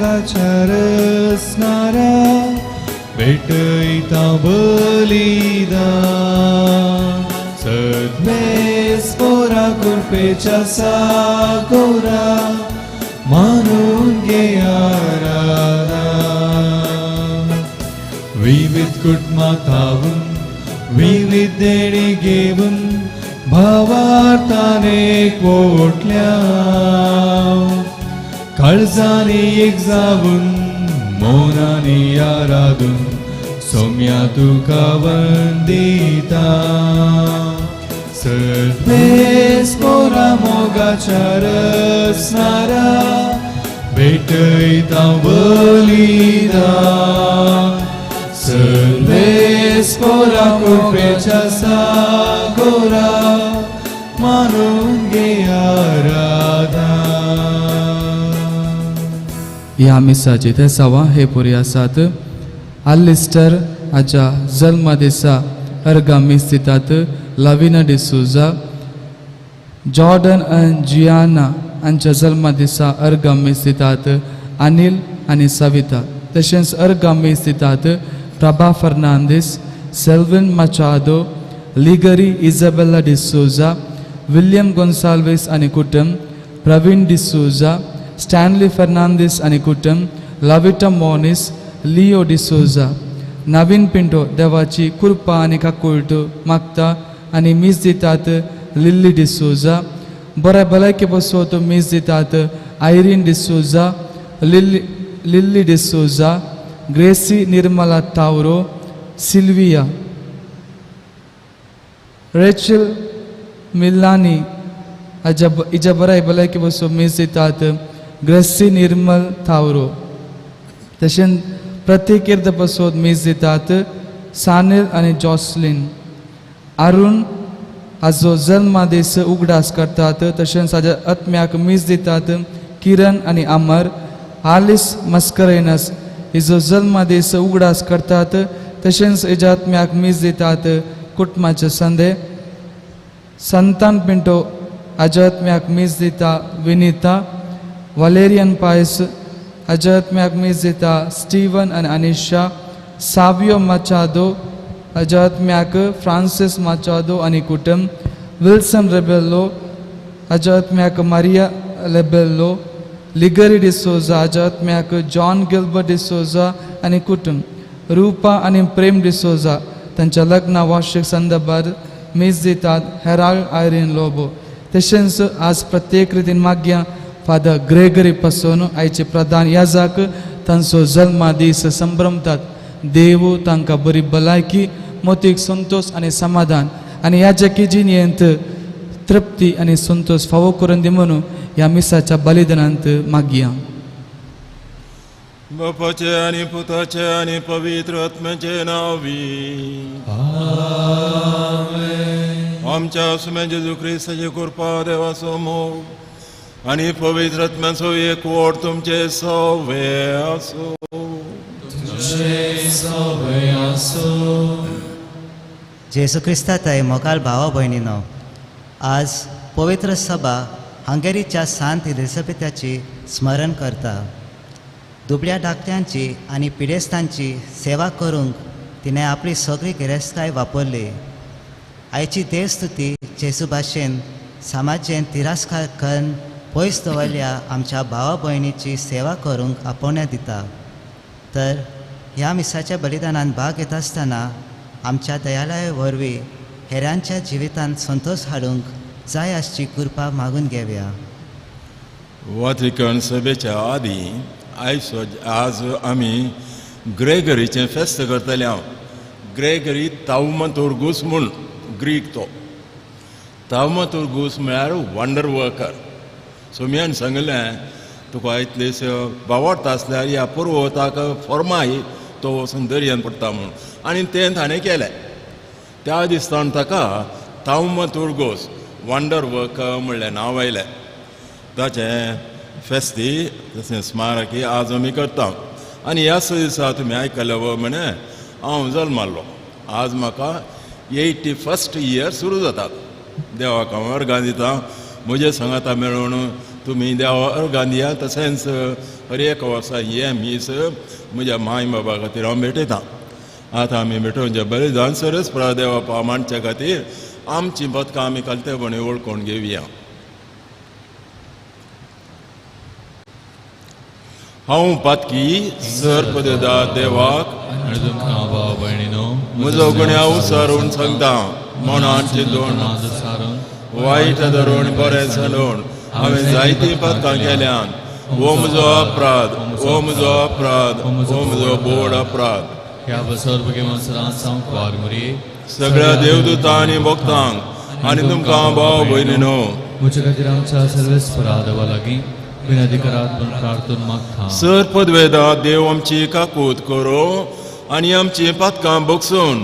मोगाच्या रसनारा भेटयता बलिदान सदमेस पोरा कृपेच्या सागोरा मानून घे आराधना. विविध कुटुंबांतावून विविध देणी घेवन भावार्थाने कोटल्या काळजांनी एक जावन मौनानी आराधून सोम्या तुका वंदिता. सदमेस पोरा मोगाच्या रसनारा भेटयता बलिदान सदमेस पोरा कृपेच्या सागोरा मानून घे आराधना. ह्या मिसाची तेसावा हे पुरी आसात. आलिस्टर हाच्या जल्मा दिसा अर्गां मीस दितात लविना डिसोजा. जॉर्डन आनी जियाना हांच्या जल्मा दिसा अर्गां मीस दितात अनिल आनी सविता. तशेंच अर्गां मीस दितात Prabha Fernandes, Selwyn Machado, Ligory Isabella D'Souza, William Gonsalves आनी कुटुंब, प्रवीण डिसोजा, स्टॅनली फर्नांदीस आनी कुटुंब, लविटा मोनीस, लिओ डिसोजा. नवीन पिंटो देवाची कृपा आनी काकुळट मागता आनी मीस दितात लिल्ली डिसोजा. बऱ्या भलायके बसोत मीस दितात Irene D'Souza, Lilly Lilly D'Souza, Gracy Nirmala Tauro, Sylvia, Rachel मिलानी हाज्या हिज्या बऱ्या भलायके बसो मीस दितात ग्रेसी निर्मल तावरो. तशेंच प्रत्येक अर्द बसोत मीस दितात सानिल आनी जॉसलीन. अरुण हाजो जल्मादीस उगडास करतात. तशेंच हाज्या आत्म्याक मीस दितात किरण आनी अमर. आलिस मस्करेनस हिजो जल्मादीस उगडास करतात. तशेंच हिज्या आत्म्याक मीस दितात कुटुंबाचे संदे. संतान पिंटो हाज्या आत्म्याक मीस दिता विनिता. वलेरियन पायस हाज्या आत्म्याक मीस दिता स्टीवन आनी अनिशा. सावियो मचादो हाज्या आत्म्याक फ्रांसीस माचादो आनी कुटुंब. विल्सन रेबेल्लो हाज्या आत्म्याक मारिया लेबेल्लो. लिगरी डिसोजा हाज्या आत्म्याक जॉन गिल्बर्ट डिसोजा आनी कुटुंब. रुपा आनी प्रेम डिसोजा तांच्या लग्न वार्षिक संदर्भात मीस दितात हेराल्ड आयरीन लोबो. तशेंच आज प्रत्येक रितीन मागया फादर ग्रेगरी पासून आयचे प्रधान याजाक तांचो जल्मा दीस संभ्रमतात. देव तांकां बरी भलायकी, मोतीक संतोश आनी समाधान आनी याजकी जिणेंत तृप्ती आनी संतोश फावो करून दी म्हणून ह्या मिसाच्या बलिदानांत मागया. बापाचे आनी पुताचे आनी पवित्र आत्म्याचे नांवी. आमच्या सुमे जेजू क्रिस्ताचे कृपा, देवाचो मोग आनी पवित्र आत्म्याचो एकवट तुमचे सवे आसूं. सवे आसूं. जेजू क्रिस्ताताय मोगाल भावा भयणीनो, आज पवित्र सभा हंगेरीच्या सांत एलिझाबेथाची स्मरण करता. दुबळ्या धाकट्यांची आनी पिडेस्तांची सेवा करूंक तिणें आपली सगळी गिरेस्तकाय वापरली. आयची देवस्तुती जेजू भाशेन समाजेन तिरस्कार करून पयस दवरल्या आमच्या भावा भयणीची सेवा करूंक आपोवणें दिता. तर ह्या मिसाच्या बलिदानान भाग घेता आसतना आमच्या दयालय वरवीं हेरांच्या जिवितांत संतोश हाडूंक जाय आसची कृपा मागून घेवया. वातिकन सभेच्या आदीं आयज आज आमी ग्रेगरीचें फेस्त करतले. हांव ग्रेगरी तावमतुर्गूस म्हूण ग्रीक तो तावमतुर्गूस म्हळ्यार वंडर वर्कर. सोमयान सांगलें तुका इतले बावडटा आसल्यार ह्या पर्वताक फॉर्माय तो वचून दर्यान पडटा म्हूण आनी तें ताणें केलें. त्या दिसान ताका तावमतुर्गोस वंडर वर्कर म्हणलें नांव आयलें. ताचें फेस्ती तशें स्मारकी आज आमी करता. आनी ह्याच दिसा तुमी आयकलें वो म्हणे हांव जल्माल्लो. आज म्हाका 81 इयर सुरू जातात. देवाक हांव वर्गां दिता म्हजे सांगाता मेळून तुमी देवा अर्गां दिया. तशेंच हर एक वर्सा हें मीस म्हज्या माय बाबा खातीर हांव भेटयतां. आतां आमी भेटोवचे बरें जाणसरच देवा मांडच्या खातीर आमची पदकां आमी कलतेपणी वळखून घेवया. हांव पातकी सर पददा देवाक म्हजो गुण्या उसारून सांगता मनान चिंतून वायट धरून बरें सांडून हांवें जायतीं पदकां केल्यान. हो म्हजो अपराध, हो म्हजो अपराध, हो म्हजो बोड अपराध. सगळ्या देवदूतां आनी भक्तांक आनी तुमकां भाव भयणीनो म्हजे खातीर आमच्या सर्वेस्परा देवा लागीं विनंती करात म्हूण प्रार्थना मागता. सर पदवेदा देव आमची काकूत करो आनी आमची पातकां बगसून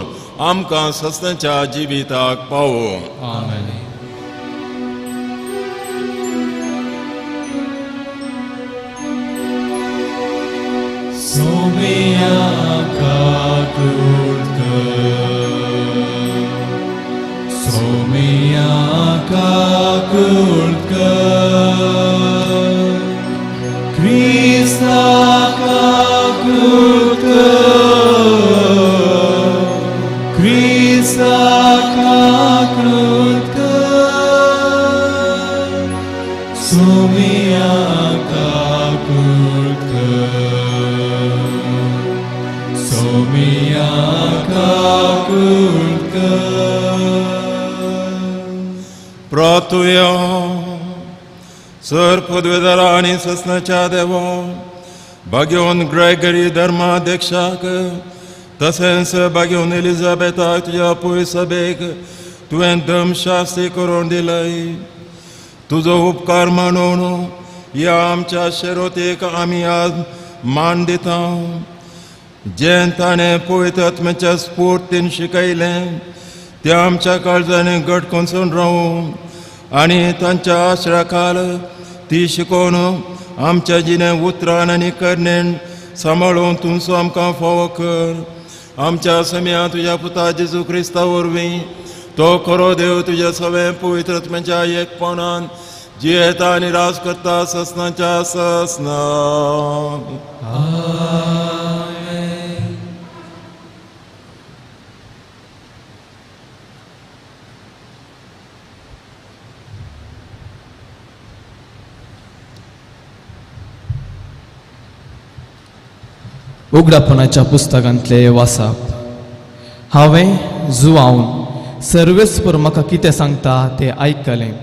आमकां सस्नाच्या जिविताक पावो. आमेन. सोमिया काकूत कर, सोमिया काकूत कर, क्रिस्ता काकूत कर, क्रिस्ता काकूत कर, सोमिया काकूत कर, सोमिया काकूत कर. प्रार्थुया. सर पदवेदारा आनी ससनाच्या देवा भाग्यवन ग्रेगरी धर्माध्यक्षाक तशेंच भाग्यवन एलिझाबेथाक तुज्या पय सभेक तुवें धर्मशास्त्री करून दिलय. तुजो उपकार मानून ह्या आमच्या शेरोतेक आमी आज मान दिता. जें ताणें पवित्र आत्म्याच्या स्फूर्तीन शिकयलें तें आमच्या काळजांनी घट कोसळून रावूं आनी तांच्या आश्रा खाल ती शिकोवन आमच्या जिणे उतरान आनी करणेन सांबाळून तुमचो आमकां फावो कर. आमच्या सम्या तुज्या पुता जेजू क्रिस्ता वरवीं तो खरो देव तुज्या सगळें पवित्र आत्म्याच्या एकपणान जियेता आनी राज करता ससनाच्या ससना. उगडापणाच्या पुस्तकांतले वासाप. हांवें जुवावन सर्वेस्पर म्हाका कितें सांगता तें आयकलें.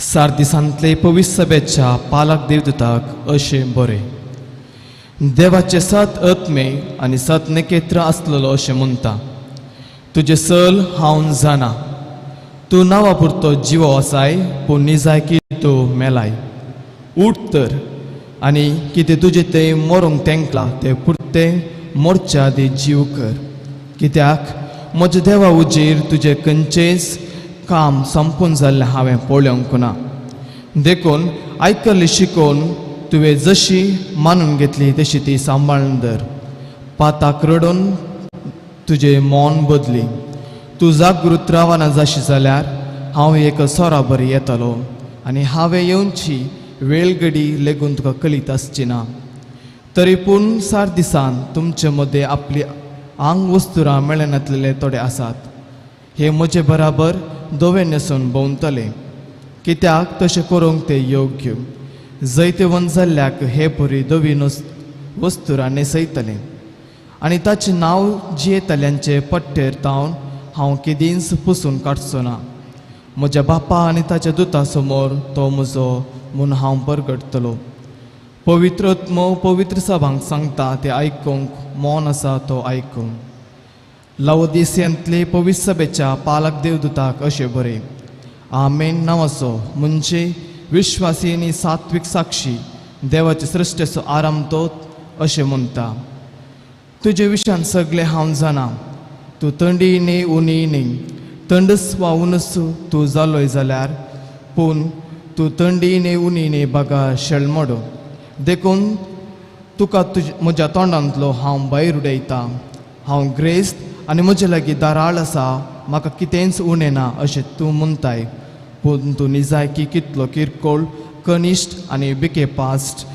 सार दिसांतले पवित्र सभेच्या पालक देवदूताक अशें बरें देवाचे सात आत्मे आनी सात नखेत्रां आसलेलो अशें म्हणटा. तुजें सल हांव जाणा, तूं नांवा पुरतो जिवो आसाय पूण निजायकी तूं मेलाय. उठ तर आनी कितें तुजें तें मरूंक तेंकलां तें पुरतें मोरच्या आदी जीव कर, कित्याक म्हज्या देवा उजेर तुजें खंयचेंच काम संपून जाल्लें हांवें पळोवंक ना. देखून आयकल्ली शिकोवन तुवें जशी मानून घेतली तशी ती सांबाळून धर. पाताक रडून तुजें मौन बदली. तूं जागृत रावना जाशी जाल्यार हांव एक सोराबर येतलो आनी हांवें येवची वेळगडी लेगून तुका कळीत आसची ना. तरी पूण सार दिसान तुमचे मदें आपली आंग वस्तुरां मेळनातलेले थोडे आसात. हे म्हजे बराबर धवे न्हेसून भोंवतले, कित्याक तशें करूंक ते योग्य. जैतवंत जाल्ल्याक हे परी धवी वस्तुरां न्हेसयतले आनी ताचें नांव जियेतल्यांचे पट्टेर तावन हांव केदींच पुसून काडचो ना. म्हज्या बापा आनी ताच्या दुता समोर तो म्हजो म्हूण हांव परगटतलो. पवित्र आत्मो पवित्र सभांक सांगता तें आयकूंक मौन आसा तो आयकूंक. लावदिसियांतले पवित्र सभेच्या पालक देवदूताक अशें बरें आमेन नांवाचो म्हणजे विश्वासी आनी सात्वीक साक्षी देवाचे सृश्टेचो आराम तो अशें म्हणटा. तुजे विशयान सगळें हांव जाणा, तूं थंडी न्ही उनी न्ही, थंडस वा उनस तूं जालोय जाल्यार पूण तूं थंडी न्ही उनी न्ही बागा शेळमोडो. देखून तुका तुज म्हज्या तोंडांतलो हांव भायर उडयता. हांव ग्रेस्त आनी म्हजे लागीं दाराळ आसा, म्हाका कितेंच उणें ना अशें तूं म्हणटाय. पूण तूं निजायकी कितलो किरकोळ कनिश्ट आनी बिके पास्ट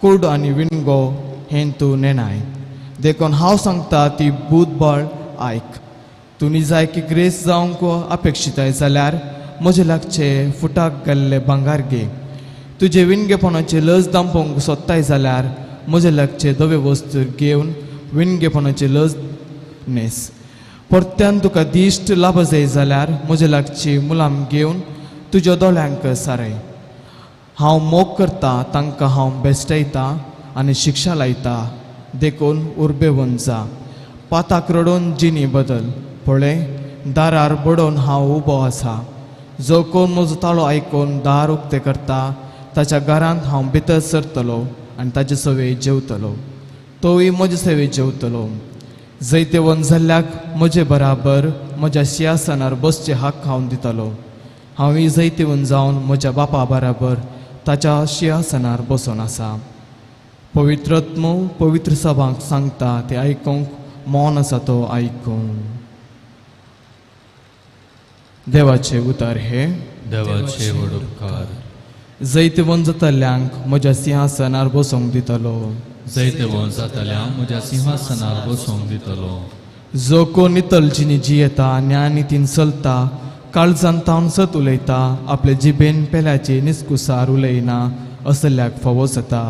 कोड आनी विणगो हें तूं नेणाय. देखून हांव सांगता ती बुदबळ आयक. तूं निजायकी ग्रेस जावंक अपेक्षिताय जाल्यार म्हजे लागचे फुटाक गेल्ले भांगार घे. तुजे विणगेपणाचे लज दामपोवंक सोदताय जाल्यार म्हजे लागचे धवे वस्तू घेवन विणगेपणाचे लज न्हेस. परत्यान तुका दिश्ट लाभ जाय जाल्यार म्हजे लागची मुलाम घेवन तुज्या दोळ्यांक सारय. हांव मोग करता तांकां हांव बेश्टयता आनी शिक्षा लायता. देखून उर्बेवन जा, पाताक रडोवन जिणी बदल. पळय दारार बडोवन हांव उबो आसा. जो कोण म्हजो ताळो आयकून दार उक्तें करता ताच्या घरांत हांव भितर सरतलो आनी ताचे सवे जेवतलो, तोवूय म्हजे सवे जेवतलो. जैतेवन जाल्ल्याक म्हजे बराबर म्हज्या सिंहासनार बसचे हक हांव दितलो. हांवूय जैतेवन जावन म्हज्या बापा बराबर ताच्या सिंहासनार बसून आसा. पवित्रत्म पवित्र सभांक सांगता तें आयकूंक मौन आसा तो आयकूं. देवाचे उतार हे. देवाचे व्हड उपकार. जैतवंत जातल्यांक म्हज्या सिंहासनार बसूंक दितलो. जैतवंत जातल्यांक म्हज्या सिंहासनार बसूंक दितलो. जो कोण नितळ जिणी जियेता, न्यायनितीन चलता, काळजान तावन सत उलयता, आपले जिबेन पेल्याचे निस्कुसार उलयना असल्याक फावो जाता.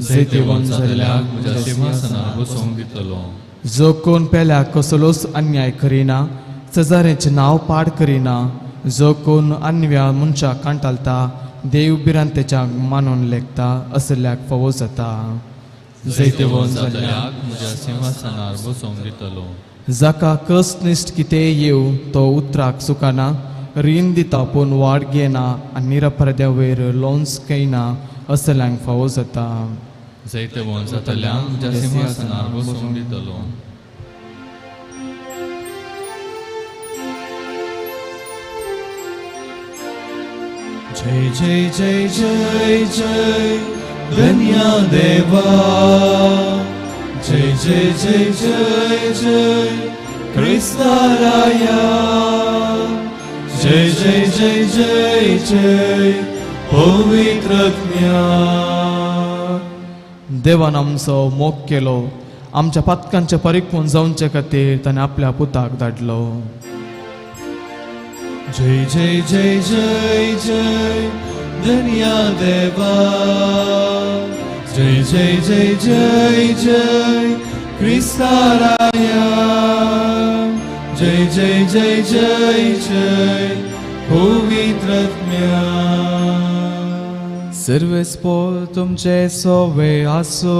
जैतवंत जातल्यांक म्हज्या सिंहासनार बसूंक दितलो. जो कोण पेल्याक कसलोच अन्याय करिना, शेजाऱ्याचें नांव पाड करिना, जो कोण अन्व्या मनशाक कांटालता, देव भिरांतेच्या मानून लेखता असल्याक फावो जाता. जैतवंत जातल्यांक म्हज्या सिंहासनार बसूंक दितलो. जाका कसनिश्ट कितें येवं तो उतराक चुकना, रीण दिता पूण वाड घेना आनी निरपराध्या वयर लोन्स घेयना असल्यांक फावो जाता. जैतवंत जातल्यांक म्हज्या सिंहासनार बसूंक दितलो. जय जय जय जय जय धन्या देवा. जय जय जय जय जय क्रिस्ताराया. जय जय जय जय जय पवित्रज्ञा. देवान आमचो मोग केलो, आमच्या पातकांचे परिपूर्ण जावचे खातीर ताणें आपल्या पुताक धाडलो. जय जय जय जय जय धन्या देवा. जय जय जय जय जय क्रिस्ताराया. जय जय जय जय जय पवित्रत्म्या. सर्वेस्पोर तुमचे सोवे आसो.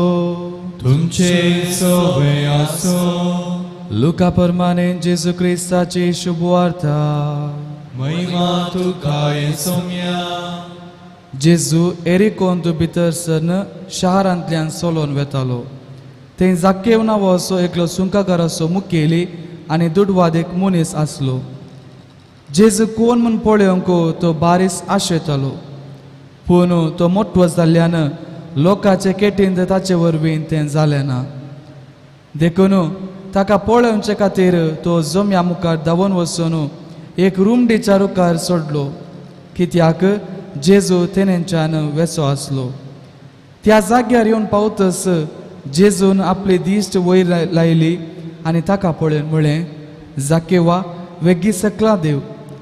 तुमचे सोवे आसो. लुका प्रमाणे जेजू क्रिस्ताची शुभवार्ता. महिमा तुका सोम्या. जेजू एरिकोंत भितर सरन शारांतल्यान सोलोन वेतालो. थंय जाकेव नांवाचो एकलो सुंकाकाराचो मुखेली आनी दुडवादेक मनीस आसलो. जेजू कोण म्हूण पळोवंक तो बारीस आशेतालो, पूण तो मोटवो जाल्ल्यान लोकांचे केटींत ताचे वरवीं तें जालें ना. देखून ताका पळोवचे खातीर तो जम्या मुखार धांवून वचून एक रुमडीच्या रुखार सोडलो, कित्याक जेजू तेनेच्यान वेचो आसलो. त्या जाग्यार येवन पावतच जेजून आपली दिश्ट वयर लायली आनी ताका पळोवन म्हळें, जाकेवा वेगीं सकला देव,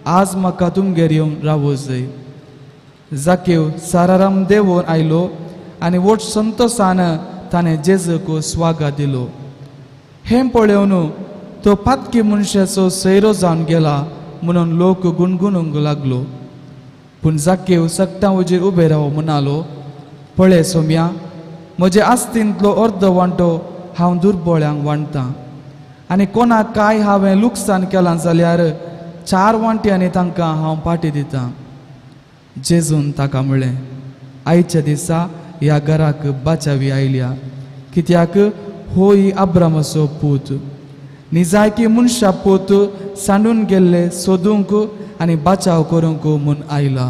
आज म्हाका तुमगेर येवन रावो जाय. जाकेव साराराम देंवोन आयलो आनी व्हड संतोसान ताणें जेजूक स्वागत दिलो. हें पळोवन तो पातकी मनशाचो सैरो जावन गेला म्हणून लोक गुणगुणूंक लागलो. पूण जाकेव सगटां वजीर उबें राव म्हणालो, पळय सोम्या, म्हजे आस्तींतलो अर्द वांटो हांव दुर्बळ्यांक वांटतां आनी कोणाक कांय हांवें लुकसाण केलां जाल्यार 4 वांट्यांनी तांकां हांव पाटी दितां. जेजून ताका म्हळें, आयच्या दिसा ह्या घराक बाचावी आयल्या, कित्याक होय अब्रामाचो पूत. निजायकी मनशा पूत सांडून गेल्ले सोदूंक आनी बाचाव करूंक म्हूण आयला.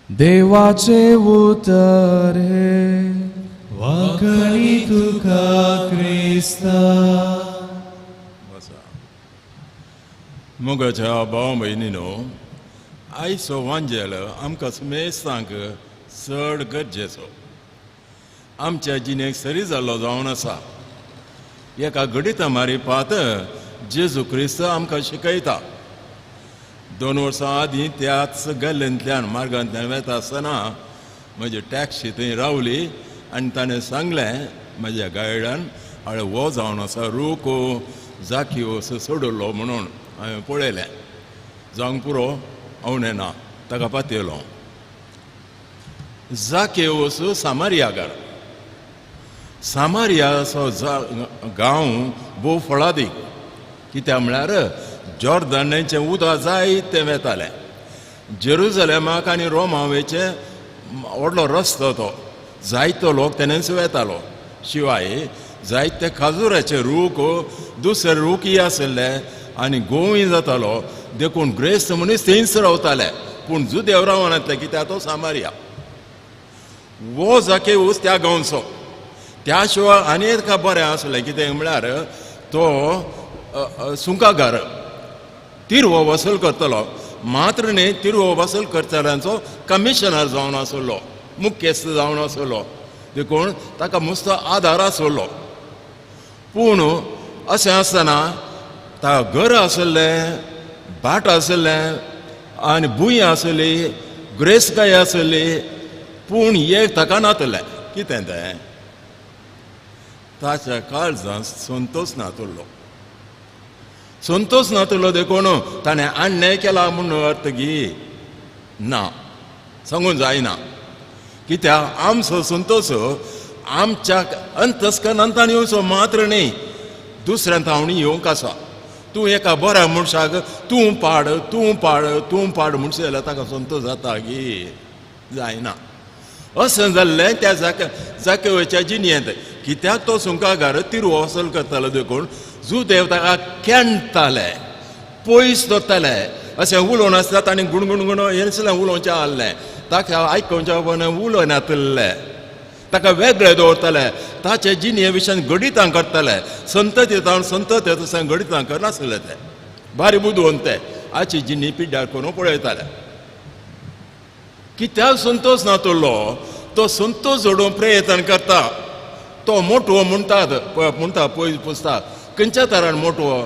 देवाचे उतर हे. वाकणी तुका क्रिस्ता. मोगाच्या भाव भयणीनो, आयचो वांजेल आमकां सुमेस्तांक चड गरजेचो, आमच्या जिणेक सरी जाल्लो जावन आसा. एका घडिता मारिपात जेजू क्रिस्त आमकां शिकयता. 2 वर्सां आदीं त्याच गल्लेंतल्यान मार्गांतल्यान वेता आसतना म्हजी टॅक्सी थंय रावली आनी ताणें सांगलें म्हज्या गायडान, हय हो जावन आसा रूख जाकिवस सोडलो म्हणून. हांवें पळयलें, जावंक पुरो हांव नेना, ताका पातयलो. जाकेवस सामारियागार, सामारियाचो गांव भोव फळादीक, कित्याक म्हळ्यार जॉर्दन न्हंयचें उदक जायतें वेतालें. जेरुजलेमाक आनी रोमा वयचें व्हडलो रस्तो तो, जायतो लोक तेणेच वेतालो. शिवाय जायते खाजुराचे रूख, दुसरे रूखय आशिल्ले आनी गोंवूय जातालो, देखून ग्रेस्त मनीस थंयच रावताले. पूण जुदेव रावनातले, कित्याक तो सामारिया. वो जाकेवस त्या गांवचो. त्या शिवाय आनी एका बरें आसलें, कितें म्हळ्यार तो सुंकागार, तिरवो वसूल करतलो, मात्र न्ही तिरवो वसूल करतल्यांचो कमिशनर जावन आसलो, मुख्यस्थ जावन आसलो, देखून ताका मस्त आदार आसलो. पूण अशें आसतना ताका घर आसलें, भाट आसलें आनी भूंय आसली, ग्रेसकाय आसली, पूण एक ताका नातलें. कितें तें? ताच्या काळजांत संतोश नातलो. संतोश नातलो देखून ताणें अन्याय केला म्हूण अर्थ गी ना, सांगूंक जायना. कित्याक आमचो संतोश आमच्या अंतस्करणांत येवचो मात्र न्ही, दुसऱ्यान तावणी येवंक आसा. तूं एका बऱ्या मनशाक तूं पाड, तूं पाड, तूं पाड म्हणशी जाल्यार ताका संतोश जाता गी? जायना. अशें जाल्लें त्या जाकेवच्या जिणेंत. कित्याक तो सुंकागार तिरवो वसल करतालो, देखून जुदेव ताका केंडटाले, पयस दवरताले. अशें उलोवन आसता ताणें गुणगुणगुण हें उलोवचें आहलें, ताका आयकुच्या उलोवनातलें, ताका वेगळें दवरताले, ताचे जिणे विशयान गणितां करताले, संतती तावन संतती तशें गणितां करनासले. ते बारी बुदवंत ते आची जिणी पिड्ड्यार करून पळयताले. कित्याक संतोश नातलो तो संतोश जोडूंक प्रयत्न करता. तो मोटवो म्हणटात, म्हणटा पयस पुसता, खंयच्या तरान मोटवो,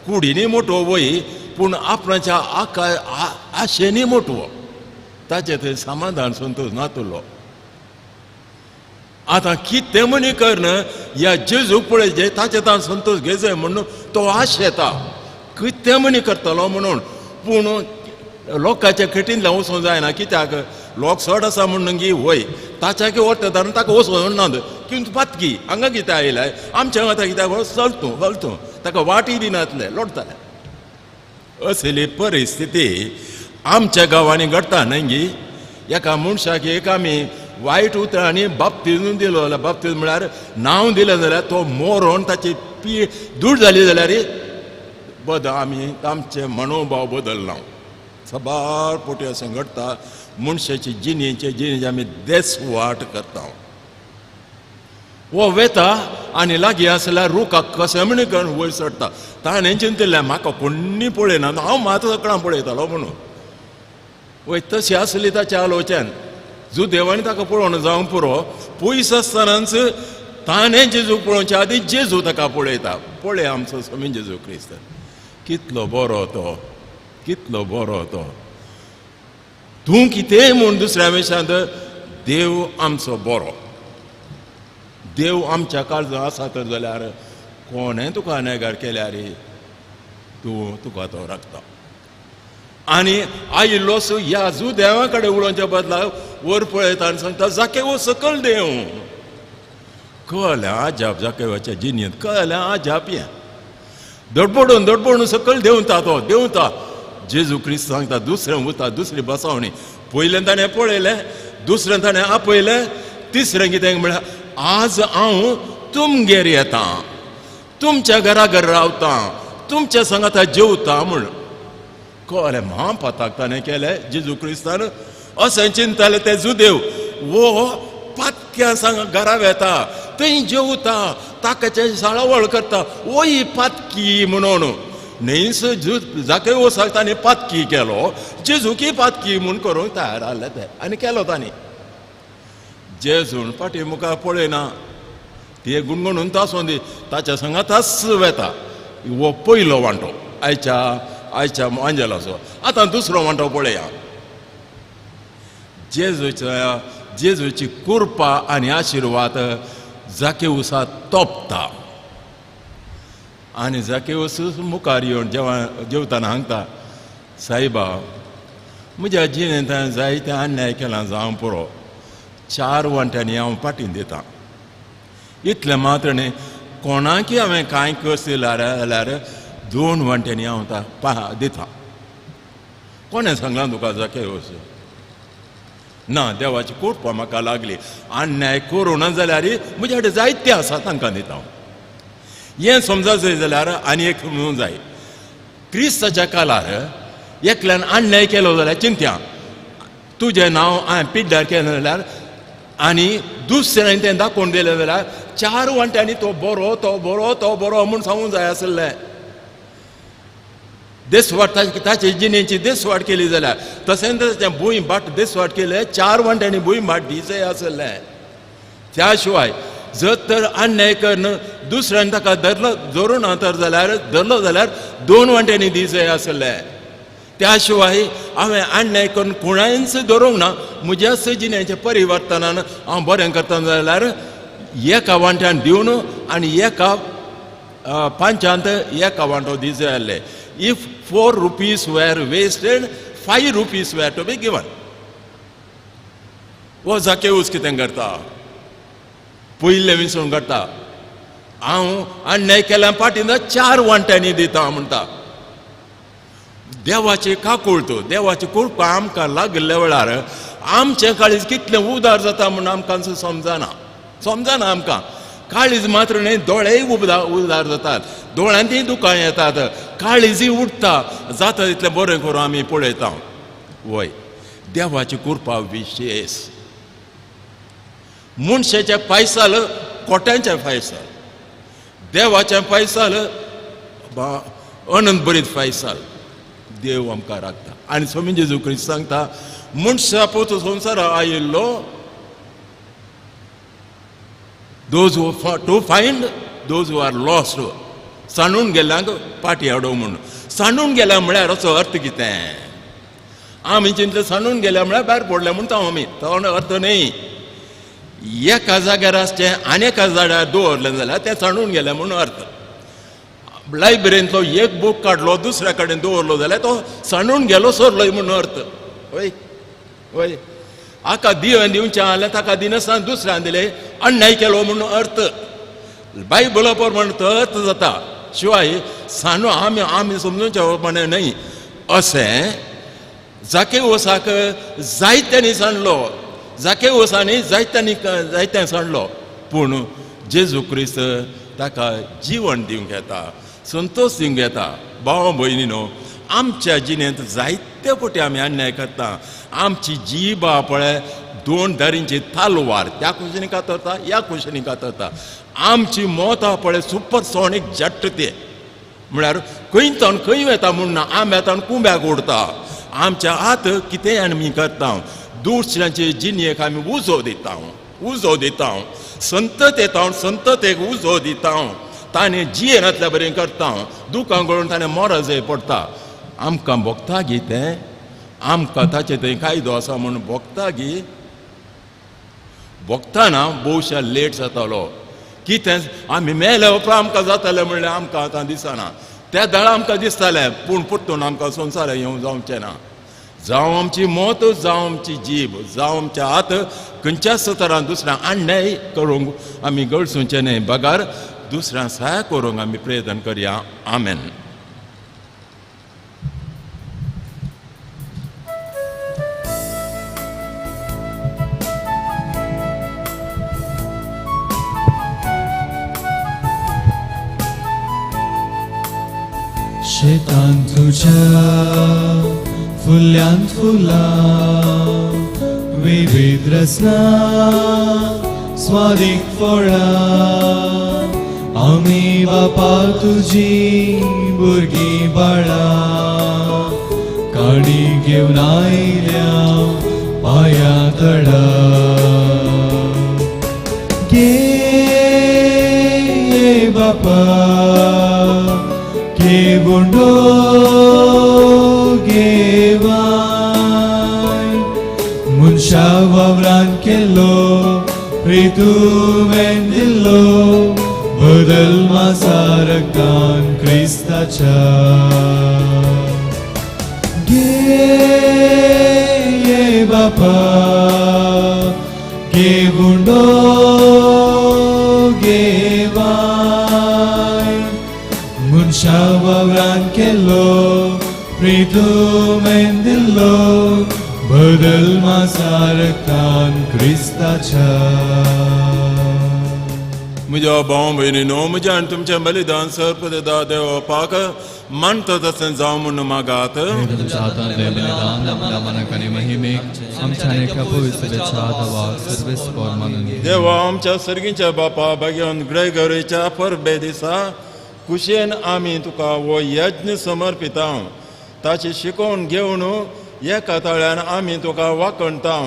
कुडींनी मोटवो वय, पूण आपणाच्या आका आशेनी मोटवो, ताचें थंय समाधान संतोश नातलो. आतां कितें म्हणी करून ह्या जेजूक पळयचें, ताचें ताण संतोश घेयचो म्हणून तो आशेता, कितें म्हणी करतलो म्हणून. पूण लोकांच्या खेटींतल्यान वचूंक जायना, कित्याक लोक चड आसा म्हणून गी वय ताच्या व्हरता आनी ताका वचूंक ना, किंतु पातकी हांगा कितें आयलाय आमच्या हांगा कित्याक चल तूं, चल तूं, ताका वाटय दिनातले, लोटताले. असली परिस्थिती आमच्या गांवांनी घडटा न्हय गी. एका मनशाक एक आमी वायट उतरांनी बाप्तीजम दिलो जाल्यार, बाप्तीज म्हळ्यार नांव दिलें जाल्यार तो मोरोन ताची पी दूर जाली जाल्यार बद आमी आमचें मनोभाव बदलना. साबार पोटी अशें घडटा, मनशाची जिणेचे जिणेची आमी देस वाट करता. हो वेता आनी लागीं आसल्यार रुखाक कशें म्हण करून वयर चडटा. ताणें चिंतिल्लें म्हाका कोण्णी पळयना, हांव मात सगळ्यां पळयतालो म्हणून. वय तशी आसली ताचें आलोचन. जुदेवांनी ताका पळोवन जावंक पुरो, पयस आसतनाच ताणें जेजू पळोवचे आदीं जेजू ताका पळयता. पळय आमचो स्वामी जेजू क्रिस्त कितलो बरो तो, कितलो बरो तो. तूं कितेंय म्हूण दुसऱ्या विशयांत देव आमचो बरो, देव आमच्या काळजांत आसा तर जाल्यार कोणें तुका नेगार केल्यार तूं तुका तो राखता. आनी आयिल्लोसो ह्या जुदेवा कडेन उलोवच्या बदला वर पळयता आनी सांगता जाकेवो सकल देव. कळ्ळें आजाप जाकेवाच्या जिणेंत, कळ्ळें आजाप हें. दडबडून दडबडून सकयल देंवता तो, देंवता. जेजू क्रिस्त सांगता दुसरें वता, दुसरी बसावणी. पयलें ताणें पळयलें, दुसरें ताणें आपयलें, तिसरें कितें म्हळ्यार आज हांव तुमगेर येता, तुमच्या घरा घर रावता, तुमच्या सांगाता जेवता म्हूण. कळ्ळें म्हापाताक ताणें केलें जेजू क्रिस्तान. अशें चिंताले ते जुदेव, वो पातक्या सांग घरा वेता, थंय जेवता, ताकाचें साळावळ करता, वय पातकी म्हणून. न्हंयस जाकेवसाक ताणें पातकी केलो, जेजूकी पातकी म्हूण करूंक तयार आहले ते आनी केलो तांणी. जेजून फाटी मुखार पळयना, ते गुणगुणून आसूं दी, ताच्या संगाताच वेता. हो पयलो वांटो आयच्या आयच्या आंजेलाचो. आतां दुसरो वांटो पळया. जेजूच्या जेजूची कृपा आनी आशिर्वाद जाकेवसा तोपता आनी जाकेवस मुखार येवन जेवताना सांगता, सायबा म्हज्या जिणेंत जायते अन्याय केला जावं पुरो, 4 वांट्यांनी हांव फाटीं दितां. इतलें मात्र न्ही, कोणाकी हांवें कांय कस जाल्यार 2 वांट्यांनी हांव दितां. कोणें सांगलां तुका जाकेवस? ना, देवाची कृपा म्हाका लागली. अन्याय करूं ना जाल्यार म्हजे कडेन जायते आसा तांकां दिता हांव. हें समजा जाय जाल्यार आनी एक म्हणूंक जाय, क्रिस्ताच्या काळार एकल्यान अन्याय केलो जाल्यार चिंत्या, तुजें नांव हांवें पिड्ड्यार केलें जाल्यार आनी दुसऱ्यान तें दाखोवन दिलें जाल्यार 4 वांट्यांनी तो बरो तो बरो तो बरो म्हूण सांगूंक जाय आसलें. देसवाट ताचे जिणेची देसवाट केली जाल्यार तशेंच ताचें भूंय भाट देसवाट केलें, 4 वांट्यांनी भूंय भाट दी जाय आसलें. त्या शिवाय जर तर अन्याय करून दुसऱ्यान ताका धरलो धरूं ना तर जाल्यार धरलो जाल्यार 2 वांट्यांनी दी जाय आसलें. त्या शिवाय हांवें अन्याय करून कोणायच धरूंक ना, म्हज्याच जिणेचें परिवर्तनान हांव बरें करता जाल्यार 1 वांट्यान दिवन आनी 1 5 1 वांटो दी जाय आसलें. If 4 rupees were wasted, 5 rupees were to be given. हो जाकेवस कितें करता? पयलें विसरून काडटा, हांव अन्याय केल्या फाटीं 4 वांट्यांनी दिता म्हणटा. देवाची काकुळट, देवाची कृपा आमकां लागिल्ल्या वेळार आमचें काळीज कितलें उदार जाता म्हूण आमकां समजना, समजना आमकां. काळीज मात्र न्हय, दोळेय उदार जातात, दोळ्यांतूय दुकां येतात, काळीजय उठता. जाता तितलें बरें करून आमी पळयता. वय, देवाची कृपा विशेष. मनशाचें फायसाल कोट्यांचें फायसाल, देवाचें फायसाल अनंत बरीत फायसाल. देव आमकां राखता. आनी स्वामी जेजू क्रिस्त सांगता, मनशा पूत संवसारा आयिल्लो those who to find those who are lost, सांडून गेल्ल्यांक पाटी हाडूंक म्हूण. सांडून गेल्या म्हळ्यार असो अर्थ कितें? आमी चिंतले सांडून गेल्या म्हळ्यार भायर पडले म्हणटा आमी, तो अर्थ न्ही. एका जाग्यार आसचें आनी एका जाग्यार दवरलें जाल्यार तें सांडून गेलें म्हूण अर्थ. लायब्ररींतलो एक बूक काडलो दुसऱ्या कडेन दवरलो जाल्यार तो सांडून गेलो सरलो म्हूण अर्थ. वय वय, हाका दिवन दिवचें आहलें ताका दिनासतना दुसऱ्यान दिलें, अन्याय केलो म्हूण अर्थ. बायबला प्रमाण तो अर्थ जाता. शिवाय सांडू आमी आमी समजूचे प्रमाणे न्हय. अशें जाकेवसाक जायत्यांनी सांडलो, जाकेवसांनी जायत्यांनी जायत्यां सांडलो, पूण जेजू क्रिस्त ताका जीवन दिवंक येता, संतोश दिवंक येता. भाव भयणीनो, आमच्या जिणेंत जायते फावटी आमी अन्याय करता. आमची जीब पळय 2 दारींची तालवार, त्या कुशीनी कातरता ह्या कुशीनी कातरता. आमची मोतां पळय सुपरसॉनीक जट्ट ते, म्हळ्यार खंय तावन खंय वेता म्हूण ना, आंब्यातावन कुंब्याक उडता. आमच्या हात कितेंय आमी करता, दुसऱ्यांचे जिणेक आमी उजो दिता, उजो दिता. संततेतावन संततेक उजो दिता. ताणें जियेनातल्या बरें करता, दुकां गळून ताणें मोर जाय पडटा. आमकां भोगता गी तें? आमकां ताचे थंय कायदो आसा म्हूण भोगता गी? भोगतना भोवशा लेट जातालो. कितें आमी मेले उपरांत आमकां जातालें म्हणल्यार आमकां आतां दिसना. त्या दळा आमकां दिसतालें, पूण परतून आमकां संवसार येवंक जावचें ना. जावं आमची मत, जावं आमची जीब, जावं आमच्या हात, खंयच्याच तरान दुसऱ्या अन्याय करूंक आमी गळसूचें न्हय, बगार दुसऱ्या सहाय करूंक आमी प्रयत्न करया. आमेन. शेतान तुझ्या फुल्यांत फुलां, विविध रसना स्वादीक फळां, आमी बापा तुजी भुरगीं बाळां काडी घेवन आयल्या पांया तळा. घे बापा घे बोंडो घे वाय मनशा वावरान केलो प्रेतुवें दिल्लो बदल मासा रक्तान क्रिस्ताच्या. घे बापा घे गुंडो घे वाय मनशा वावरान केलो प्रेतुवें दिल्लो बदल मासा रक्तान क्रिस्ताच्या. म्हज्या भाव भयणीनो म्हज्या आनी तुमचें बलिदान सर्पदा देवपाक मानता तशें जावं म्हूण मागात. तुमच्या हातांतलें बलिदान आपल्या मनाक आनी महिमेक आमच्या आनी एका पवित्र सभेच्या देवाक सर्वेस्पोर मानून घे. देवा आमच्या सर्गीच्या बापा भाग्यान ग्रेगरीच्या परबे दिसा कुशेन आमी तुका हो यज्ञ समर्पिता. ताची शिकोवन घेवन एका ताळ्यान आमी तुका वाखणता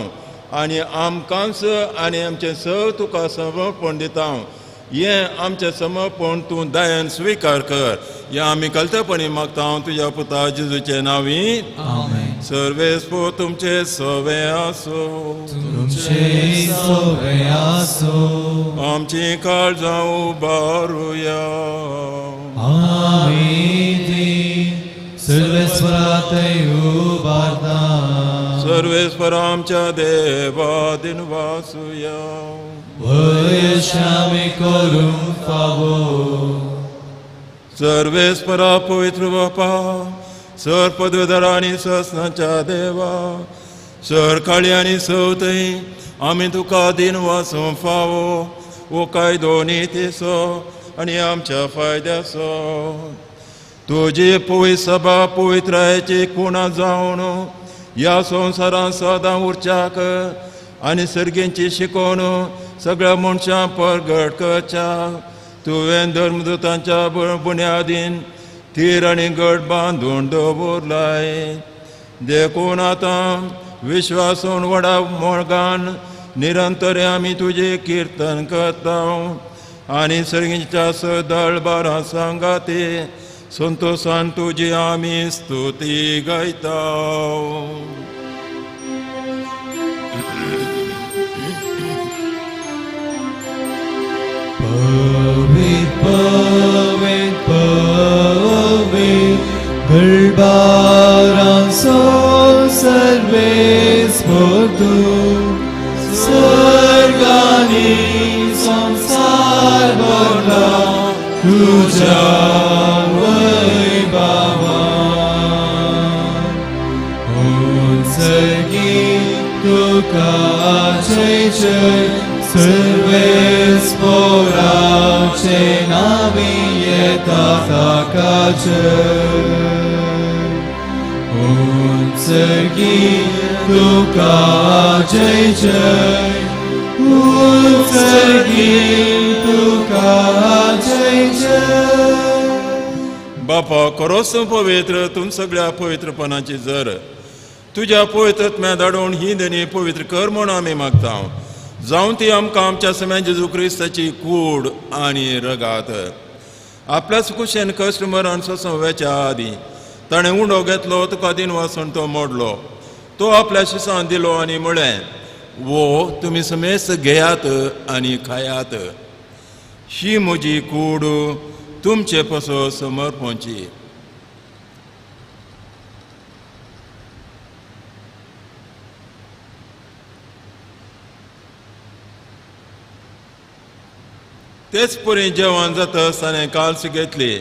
आनी आमकांच आनी आमचें स तुका समर्पण दिता. हें आमचें समर्पण तूं दयान स्विकार कर. हें आमी कल्तपणी मागता तुज्या पुता जेजूचे नांवी. आमेन. सर्वेस्पोर तुमचें सवें आसूं. तुमचें सवें आसूं. आमची काळजां उबारुया. आमी ती सर्वेस्परा थंय उबारता. सर्वेस्पर आमच्या देवा दिनवासुया. वयशामी करूंक फावो. सर्वेस्परा पवित्र बापा सर पदवीधर आनी ससनाच्या देवा सर काळी आनी सवतय आमी तुका दिनवासूंक फावो. हो कायदो नितीचो आनी आमच्या फायद्याचो. तुजी पवित्र सभा पवित्रायेची खुणा जावन ह्या संवसारांत सदां उरच्याक आनी सर्गींची शिकोवन सगळ्या मनशां परगट करच्याक तुवें धर्मदूतांच्या बुन्यादीन थीर आनी गट बांदून दवरलाय. देखून आतां विश्वासून व्हडा मोगान निरंतर आमी तुजें किर्तन करता आनी सर्गीच्या सदळबारां सांगाते संतोषान तुजी आमी स्तुती गायता. पवित पवित पवित गळबारांचो सर्वेस्पोर तूं सर्गांनी संवसार भरला तुज्या वैभवान. उत्सर्गी तुका जय जय सर्वेस्पोराचे नावी येता ताका जय. उत्सर्गी तुका जय जय उत्सर्गी तुका जय जय. बापा खरोच तूं पवित्र तूं सगळ्या पवित्रपणाची जर तुज्या पवित्रत्म्या धाडून ही देणी पवित्र कर म्हूण आमी मागता. जावं ती आमकां आमच्या सम्या जेजू क्रिस्ताची कूड आनी रगात. आपल्याच कुशेन कश्ट मरण सोंसूंक वेच्या आदीं ताणें उंडो घेतलो तुका दिनवासून तो मोडलो. तो आपल्या शिसान दिलो आनी म्हळें वो तुमी समेस्त घेयात आनी खायात. ही म्हजी कूड तुमचे पसो समर्पणची. तेच परी जेवण जाता ताणें काल्स घेतली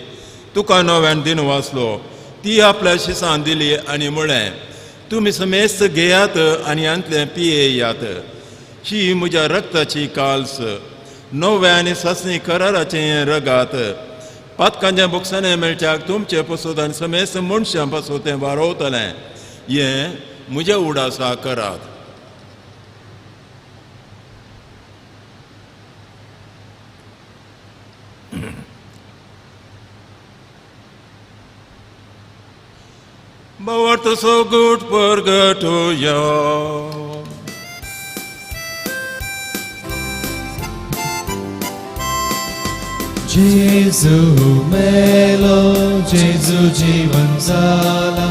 तुका नव्यान दिन वाचलो ती आपल्या शिसान दिली आनी म्हळें तुमी समेस्त घेयात आनी हांतलें पियेयात. ही म्हज्या रक्ताची काल्स नव्या आनी सासणी कराराचें रगात. पातकांच्या बोक्सांनी मेळच्याक तुमचे पसोत आनी समेस्त मनशां पासत तें वारोवतलें. हें म्हज्या उडासा करात. भावार्थ सोगूट परगटुया. जेजू मेलो, जेजू जीवन जाला,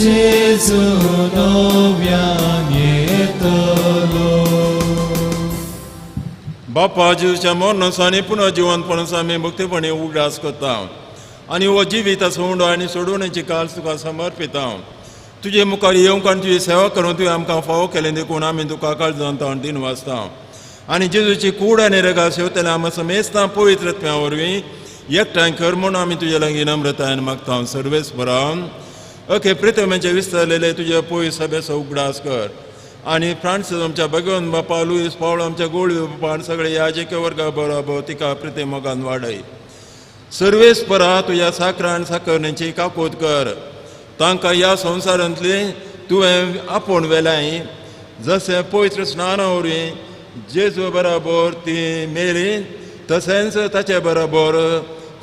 जेजू नव्यान येतलो. बापा जेजूच्या मरणाचो आनी पुनः जिवंतपणाचो आमी भक्तीपणी उगडास करता आनी हो जिविताचो उंडो आनी सोडवण्याची काल तुका समर्पिता. तुजे मुखार येवंक आनी तुजी सेवा करून तुवें आमकां फावो केलें देखून आमी तुका काळजान ताण दिन वाचता आनी जेजूची कूड आनी रगा सेवतले आमी समेस्तां पवित्र आत्म्या वरवीं एकठांय कर म्हूण आमी तुजे लागीं नम्रतायेन मागता. सर्वेस्परा ओके प्रितमाचे विस्तारलेले तुजे पवित्र सभेचो उगडास कर आनी फ्रांसीस आमच्या भगवंत बापा, लुईस पावल आमच्या गोळी बापा आनी सगळे याजकी वर्गा बरोबर तिका प्रिती मोगान वाडय. सर्वेस्परा तुज्या साकरा आनी साकरणेची काकूत कर. तांकां ह्या संवसारांतली तुवें आपोवन व्हेलाय जशें पवित्र स्नाना वरवीं जेजू बराबर ती मेली तशेंच ताचे बराबर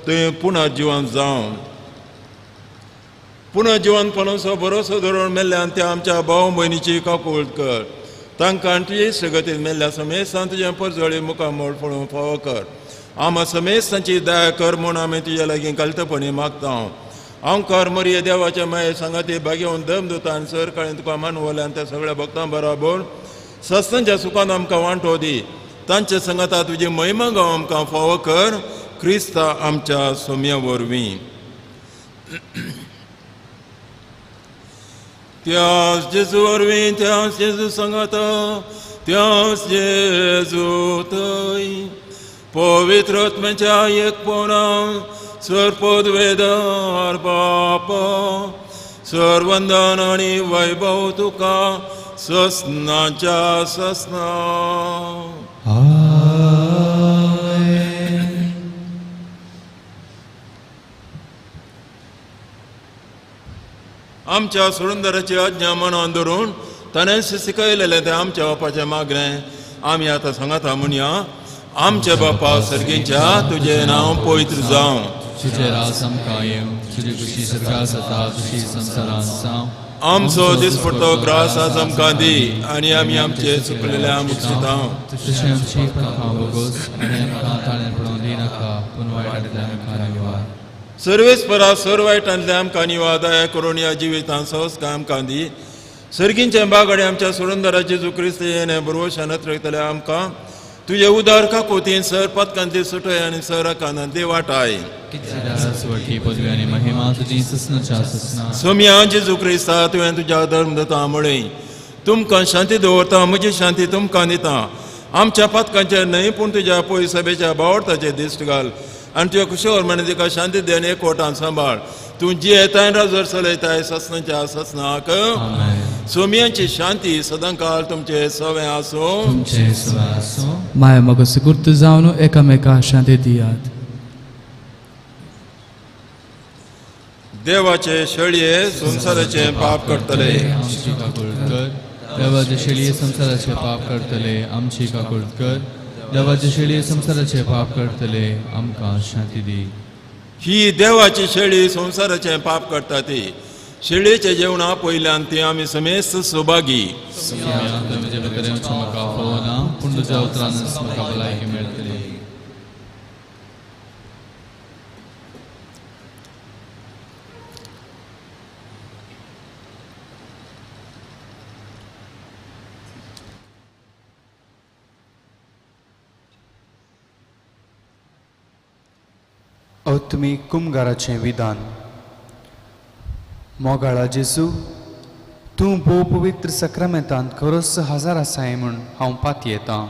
तुवें पुनः जिवन जावं. पुनः जिवनपणाचो भरोसो धरून मेल्ल्यान त्या आमच्या भाव भयणीची काकूळ कर. तांकां तुजे सगतीन मेल्ल्या समेस्तान तुजें परजळी मुखामळ पळोवंक फावो कर. आमा समेस्तांची दया कर म्हूण आमी तुज्या लागीं कालतपणी मागता. आमकार मरिये देवाच्या माये सांगाती भागेवन दम दिता आनी सर काळेन तुका मानवल्यान त्या सगळ्या भक्तां बराबर सस्तांच्या सुखान आमकां वांटो दी. तांचे सांगाता तुजी महिमा गांव आमकां फावो कर क्रिस्ता आमच्या सोम्या वरवीं. त्यास जेजू वरवीं, त्यास जेजू सांगाता, त्यास जेजू थंय पवित्र आत्म्याच्या एकपणान सर्पद्वेदार बापा सर्वंदन आनी वैभव तुका ससनाच्या ससना. आमच्या सुरुंदराची आज्ञा मनान धरून ताणें शिकयलेलें तें आमच्या बापाचें मागणें आमी आतां सांगाता म्हणया. आमच्या बापा सर्गीच्या, तुजें नांव पवित्र जावं, तुजें राज आमकां येवं, तुजी खुशी स्वर्गांत जाता तशी संवसारांत जावं. आमचो दिसपडतो ग्रास आज आमकां दी आनी आमी आमचे चुकलेल्या मुक्षिता तशें आमची पापां भोगोस आनी आमकां ताळें पडोवंक दिनाका, पूण वायटांतल्यान आमकां निवार. सर्वेस्परा सर वायटांतल्या आमकां निवार दया करून ह्या जिवितांत सहज आमकां दी. सर्गींचे बागडे आमच्या सुरंदरा जेजू क्रिस्त येणे बरोवशान रयतले आमकां तुजे उदार काकोतीन सर पदकांतली सुटय आनी सर कानांतली वाटाय. सोम्या जेजू क्रिस्ता तुवें तुज्या धर्म दिता म्हळें तुमकां शांती दवरता, म्हजी शांती तुमकां दिता. आमच्या पातकांचेर न्हय पूण तुज्या पय सभेच्या बावडताचेर दिश्ट घाल आनी तुज्या कुशोर म्हणे तिका शांती दी आनी एकवटान सांबाळ. तूं जियेताय राजर चलयताय ससनाच्या ससनाक. सोम्यांची शांती सदांकाळ तुमचे सवें आसूं. माया म्हाका सुगूर्त जावन एकामेका शांती दियात. देवाचे शेळये संवसाराचे पाप करतले. आमची काकूळ कर. देवाचे शेळये संवसाराचे पाप करतले आमची काकूळ कर. देवाचे शेळये संवसाराचे पाप करतले आमकां शांती दी. ही देवाची शेळी संवसाराचे पाप करता ती शेळयेचे जेवणा पयल्यान ती आमी समेस्त सौभागी. म्हाका फावना पूण तुज्या उतरानच म्हाका भलायकी मेळटली. आत्मीक कुमगाराचें विधान. मोगाळा जेजू, तूं भोव पवित्र सक्रामेंतांत खरोच हजार आसाय म्हूण हांव पातयेतां.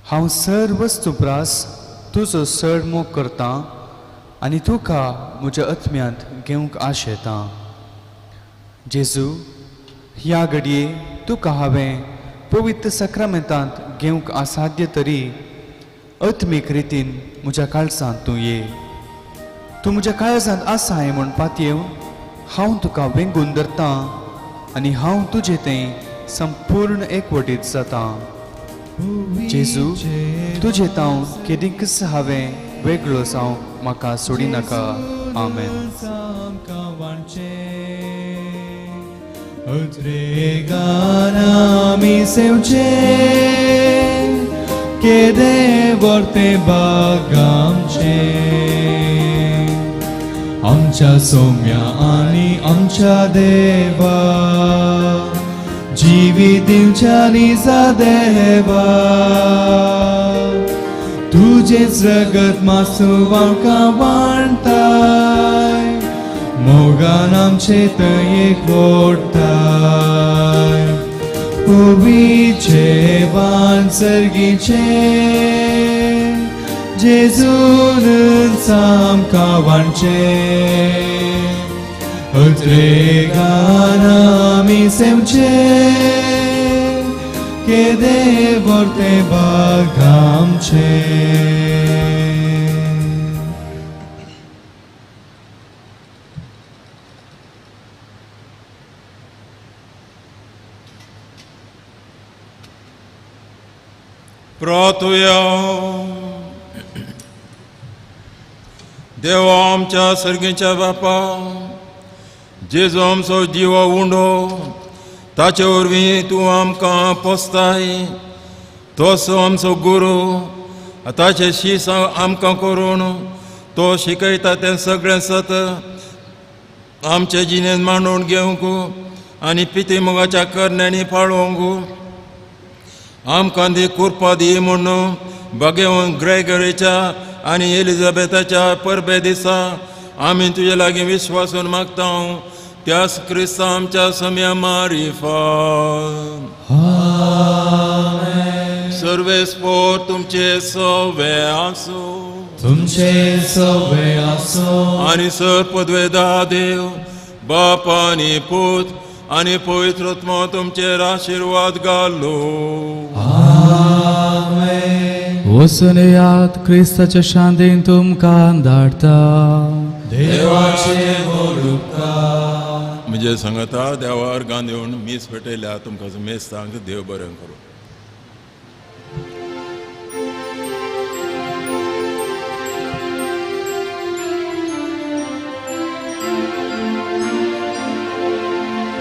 हांव सर वस्तू प्रास तुजो चड मोग करतां आनी तुका म्हज्या आत्म्यांत घेवंक आशेतां. जेजू, ह्या घडये तुका हांवें पवित्र सक्रामेंतांत घेवंक असाध्य तरी आत्मीक रितीन म्हज्या काळजांत तूं ये. तूं म्हज्या काळजांत आसाय म्हूण पातयेवन हांव तुका वेंगून धरतां आनी हांव तुजें तें संपूर्ण एकवटीत जातां. जेजू, तुजें तावन केदींकच हांवें वेगळो जावंक म्हाका सोडिनाका. आमेन. अत्रेगान आमी सेवचे केदे वर्ते बाग आमचे आमच्या सोम्या आनी आमच्या देवा जिवी दिवच्या निजा देवा तुजेच रगत मासू आमकां वाणताय मोगान आमचे तयेक वोडताय पुवीचे वान सर्गीचे जेजून आमकां वाणचे अत्रेगान आमी सेवचे केदे वर्ते बाग आमचे. प्रार्थुया. देवा आमच्या सर्गीच्या बापा, जेजू आमचो जिवो उंडो ताचे वरवीं तूं आमकां पोसताय, तोच आमचो गुरू, ताचे शीस आमकां करून तो शिकयता तें सगळें सत आमचे जिणेंत मांडून घेवंक आनी पिती मोगाच्या करण्यांनी पाळोवंक आमकां दी कृपा दी म्हूण बागेवन ग्रेगरीच्या आनी एलिझाबेथाच्या परबे दिसा आमी तुजे लागीं विश्वासून मागता त्यास क्रिस्ता आमच्या सम्या मारिफात. सर्वेस्पोर तुमचे सवे आसूं, तुमचे सवे आसूं. आनी सर पदवेदा देव बाप आनी पूत आनी पवित्र आत्मो तुमचेर आशिर्वाद घालो. आमेन. वचून येयात, क्रिस्ताच्या शांतीन तुमकां धाडटा. देवाचे व्हड उपकार. म्हजे सांगता देवार गान येवन मीस पेटयल्या तुमकां मेस्तांक देव बरें करूं.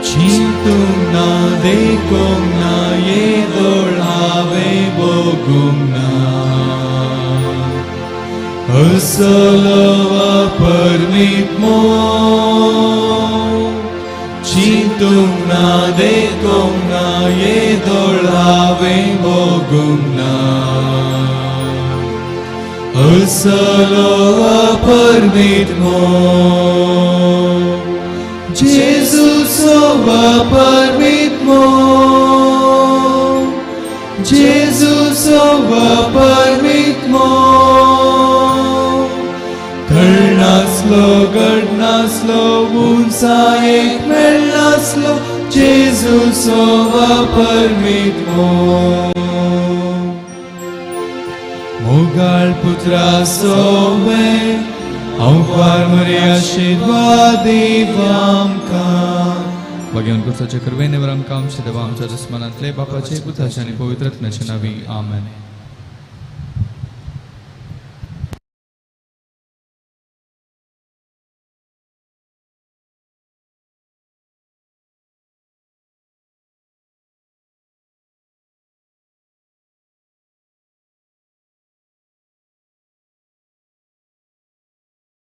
चिंतूंक ना देखूंक ना येदोळ हांवें भोगूंक ना असलो अपरमीत मोग. चिंतूंक ना देखूंक ना येदोळ हांवें भोगूंक ना असलो अपरमीत मोग. जेजू अपरमीत मोग, जेजू अपरमीत मोग. थळनासलो घडनासलो उंचायेक मेळनासलो जेजू अपरमीत मोग. मोगाळ पुत्रा सोवे हांव मरे आशिर्वाद दीव आमकां. भगवान क्रिस्ताचे कृपेन आमकां आमच्या देवा आमच्या दुस्मनांतले बापाचे पुताचे आनी पवित्र आत्म्याचे नांवी. आमेन.